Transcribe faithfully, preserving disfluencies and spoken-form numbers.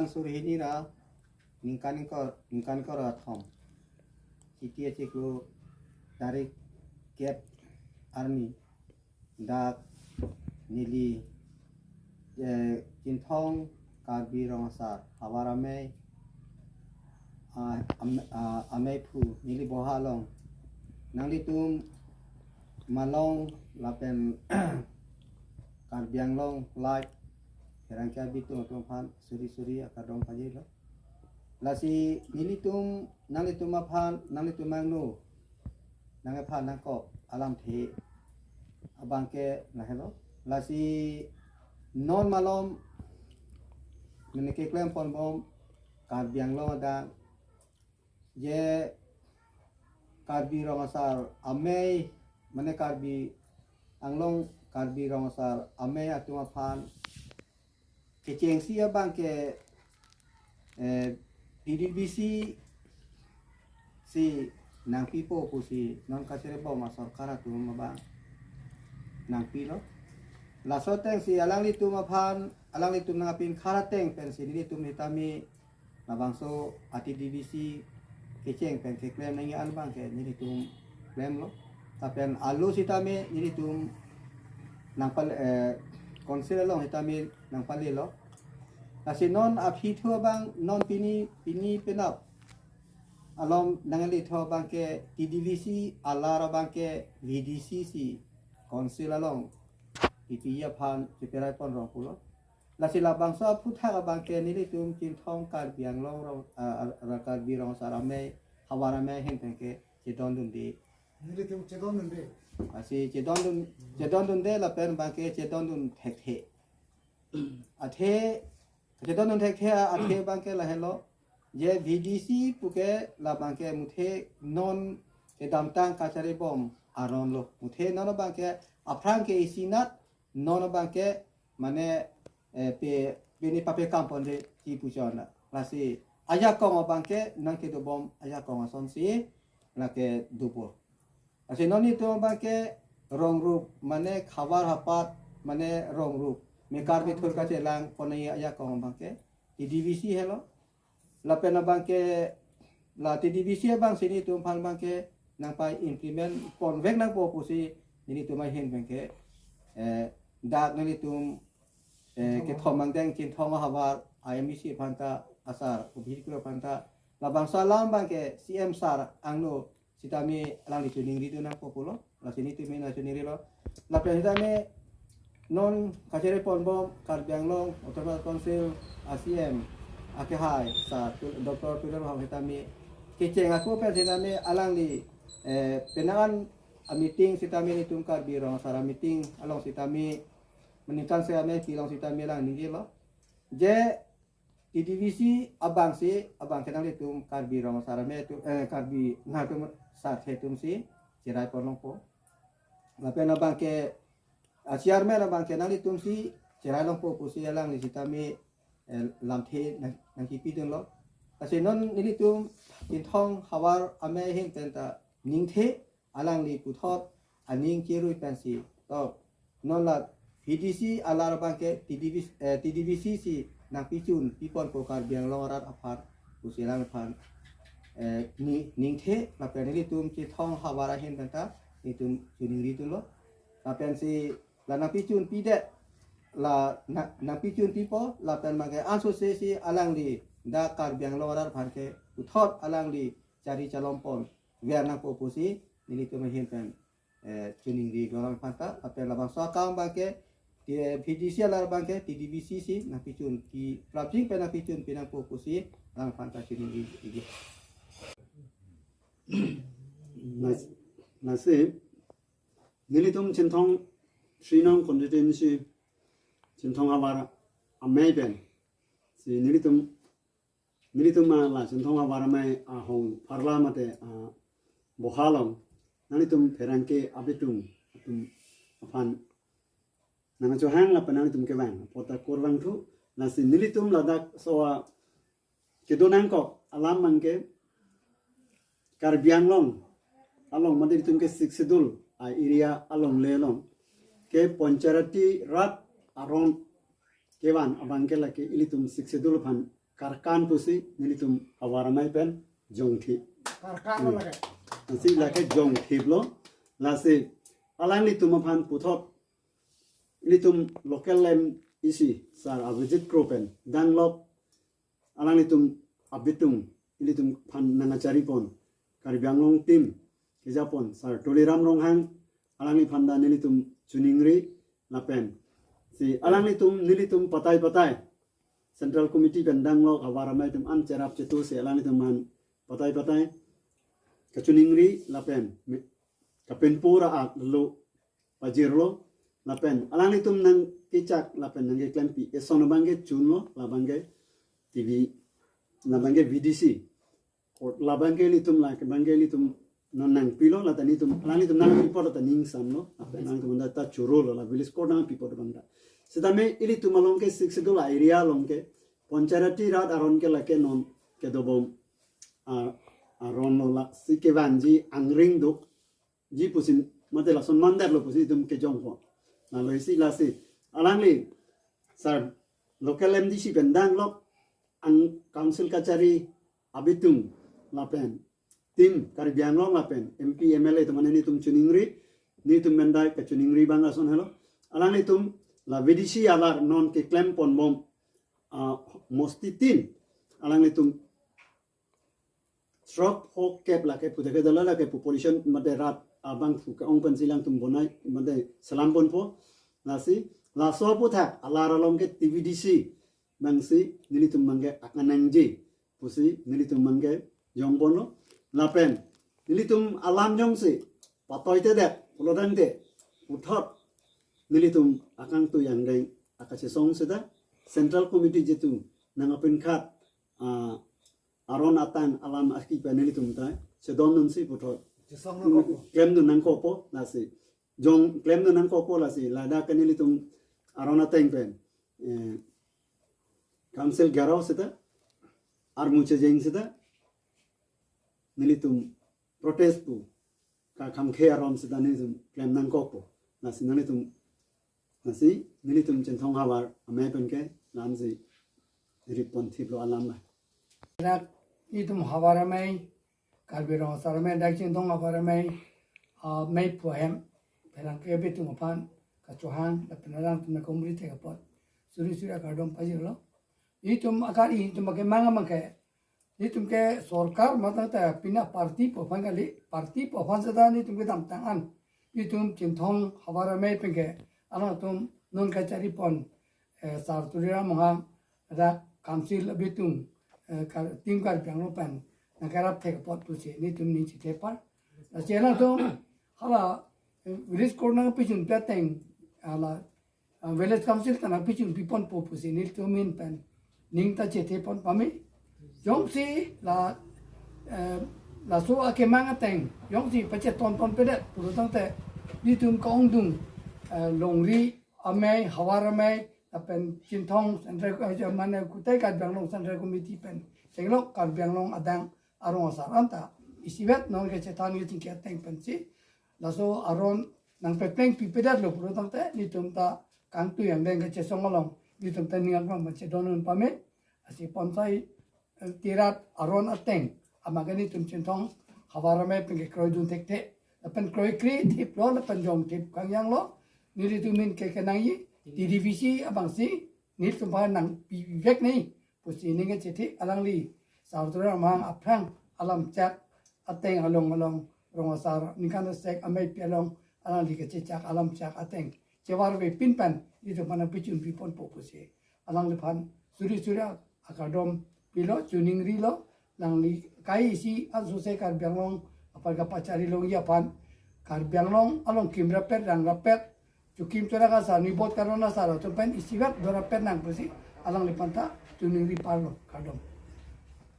Suri hini ra ningkan ingkoi, ningkan ingkoi ra thom. Chiti achiklo tarik kep arni dak neli, eh, Chinthong Karbi Rong Asar havar amei, ah, am-, ah, amei aphu neli boha along nanglitum Malong lapen Karbi Anglong live pherangke abitung atum aphan suri suri akardom pajirlo. Lasi nelitum, nanglitum aphan, nanglitum angno nangkephan nangkok alamthe abangke lahelo. Lasi non malom neli keklem ponbom Karbi Anglong adang, je Karbi Rong Asar amei, mane Karbi Anglong Karbi Rong Asar amei atum aphan kechengsi abangke, eh, T D B C si nangpipo pusi non kachari bom asorkar atum abang nangpilo. Laso atengsi alanglitum aphan, alanglitum nangpinkha ateng pensi nelitum sitame labangso a T D B C kecheng pen keklem nangji an abangke nelitum klemlo. Lapen alo sitame nelitum nangpal-, eh, council along sitame nangpalelo. Lasi non aphi thu abang non pini, pini penap alom nangli thu abangke T D B C alar abangke V D C si council along P P E aphan cheperai pon rong pulo. Lasi labangso aphuthak abangke nelitum Chinthong Karbi Anglong rong, ah, ah, Karbi Rong Asar amei, havar amei ahin penke chedondunde. Nelitum chedondunde. Lasi chedondun, chedondunde lapen abangke chedondun thekthe. Athe, chedondun thekthe athe abangke lahelo. Je V D C puke labangke muthe non kedamtang kachari bom aron lo. Muthe non abangke aphrang ke isinat non abangke mane, eh, pe, pini pape kampon de ti puchon na. Lasi ajakong abangke nangkedobom ajakong asonsi lake dopo. Lasi non nelitum abangke rong rup mane khavar hapat mane rong rup mekar methur kachelang ponai ajakong abangke T D B C helo. Lapen abangke la T D B C abangsi nelitum aphan abangke nangpa-implement ponvek nangpo pusi nelitum ahin abangke, eh, dak nelitum, eh, kethom angdeng Chinthong ahavar I M E C aphanta asar, obhir kuro aphanta labangso alam abangke C M sir angno sitame alangli choningridun nangpo pulo, lasi nelitum nangchoningrilo. Lapen sitame non kachari ponbom Karbi Anglong Autonomous Council a C M akehai sir Tu-, Doctor Tuliram Ronghang sitame kecheng ako pen sitame alangli, eh, penang an a meeting sitame nelitum Karbi Rong Asar a meeting along sitame meningkan sitame pilong sitame alang ningjelo. Je T D B C abangsi, abangke nanglitum Karbi Rong Asar amei atum, eh, Karbi nangtum sarthe atumsi cherai pon longpo. Lapen abangke, ah, chairman abangke nanglitumsi cherai longpo pusi alangli sitame, eh, lamthe nang, nangkipidunlo. Lasi non nelitum Chinthong havar amei ahin penta ningthe alangli puthot aning cherui pensi to non la V D C alar abangke T D B, eh, T D B C si nangpichun piponpo Karbi Anglong arat aphan pusi alangphan, eh, ni, ningthe lapen nelitum Chinthong havar ahin penta nelitum choningridunlo. Lapensi la nangpichun pidet la na, nangpichun pipo lapen abangke ansose si alangli dak Karbi Anglong arat aphan ke puthot alangli chari chalom ponver nangpo pusi nelitum ahin pen, eh, choningri alangphanta, lapen labangso akam abangke, eh, V D C alar abangke T D B C si nangpichun pi, prapjin pen nangpichun pi nangpo pusi alangphanta choningri. Nas-, lasi nelitum Chinthong three nong constituency Chinthong havar amei pensi nelitum nelitum ma la Chinthong havar amei ahong pharla mate aboha along nanglitum pherangke abitung atum aphan nangchohang lapen nanglitum kevang apot ta kurvangthu. Lasi nelitum ladak so-a kedo nangkok alam abangke Karbi Anglong along mate ilitum ke Sixth Schedule a area alongle along ke Panchayati Raj aron kevan abangke lake ilitum Sixth Schedule aphan Karkan pusi nelitum Havar Amei pen jongthip. Karkan lo lake. Lasi lake jongthiplo. Lasi alanglitum aphan puthot ilitum local M E C Sir Abhijit Kro pen danglok alanglitum abitung ilitum aphan nangkacharipon Karbi Anglong team kejapon Sir Tuliram Ronghang, alangliphan ta nelitum choningri lapen si alanglitum nelitum patai patai Central Committee pen danglok Havar Amei atum an cherap chetu si alanglitum aphan patai patai kachoningri lapen me- kapinpur a-at lo pajirlo lapen alanglitum nangkechak lapen nangkeklempi eson abangke chunlo, labangke T V, labangke V D C. Kot labangke ilitum, labangke ilitum non nangpilo, lata nelitum, alanglitum nangpipo lata ningsamlo, lapen alanglitum anta ta chorolo, la village court nangpipo abang ta. Setame ilitum along ke Sixth Schedule area along ke Panchayati Raj aron ke lake non kedobom a- aron lo, lasi kevanji angring duk ji pusi mate lason mandar lo pusi itum kejongpo. Lalo isi lasi alangli Sir local M D C pen danglok ang council kachari abitung lapen team Karbi Anglong lapen M P M L A atum mane nelitum choningri, nelitum mendai kachoningri abang ason helo. Alanglitum la V D C alar non keklem ponbom a mosti tin alanglitum srok ho kep lake pu thek dala lake pu population mate rat abangphu ke-ong pensi alangtum bonai mate selam ponpo. Lasi laso aphuthak alar along ke T V D C abangsi nelitum abangke akanangji pusi nelitum abangke jongponlo. Lapen nelitum alam jongsi patoitedet pulotangte puthot nelitum akangtui angdeng akachesong seta Central Committee jitu nangkapinkhat a aron atang alam aki pen nelitum ta chedondunsi puthot Chesong nangkokpo. Klemdun nangkokpo lasi. Jong klemdun nangkokpo lasi. Ladak ke nelitum aron ateng pen eh, council garau seta armu chejeng seta nelitum protest pu kakhangkhe aron seta nelitum klem nangkokpo. Lasi nelitum lasi nelitum Chinthong Havar Amei pen ke lamsi ripon thiplo alam ba. Dak itum Havar Amei, Karbi Rong Asar Amei, dak Chinthong Havar Amei, ah, mei pu ahem, pherangke abitung aphan kachohang, lapen alangtum nangkongri thek apot suri suri akardom pajirlo. Itum akar itum akemang amang ke, itum ke sorkar matang ta pina party pu aphan kali, party pu aphan seta itum kedamtang an. Itum Chinthong Havar Amei pen ke alangtum non kacharipon eh, Sar Tuliram Ronghang, dak council abitung eh, kar, team Karbi Anglong pen nangkerap thek apot pusi nelitum ning chethepar. Lasi alangtum hala eh, village court nangpichun pi ateng, hala ah, village council ta nangpichun piponpo pusi nelitum ahin pen ning ta chethepon pame. Jongsi la eh, laso akemang ateng jongsi pachetontonpedet pulotangte itum kaongdung eh, Longri Amei, Havar Amei, lapen Chinthong Central, eh, mane kutai Karbi Anglong Central Committee pen chenglok Karbi Anglong adang arong asar anta isivet non kachethan kachingki ateng pensi laso aron nangpeplengpipedetlo pulotangte nelitum ta kangtui angdeng kachesong along nelitum ta ning aklam pen chedondun pame. Lasi ponsai eh, tirat aron ateng amat ke nelitum Chinthong Havar Amei pen kekroidun thekthe. Lapen kroikre thiplo lapen jongthip kangjanglo. Nelitum ahin ke kenangji T D V C abangsi nelitum aphan nangpivek nai pusi ning kachethe. Alangli Sar Tuliram Ronghang aphrang alam chak ateng along along Rong Asar ningkan sek amei pi along alangli kachechak alam chak ateng chevarve pin pen nelitum aphan nangpichun piponpo pusi alangliphan suri suri akardom pilo, choningrilo. Alangli kai isi ansose Karbi Anglong aphan kapachari longji aphan, Karbi Anglong along kim rapet rang rapet, chokim chorak asar, nibot karon asar atum pen isivet dorapet nang pusi alangliphan ta choningri parlo, kardom.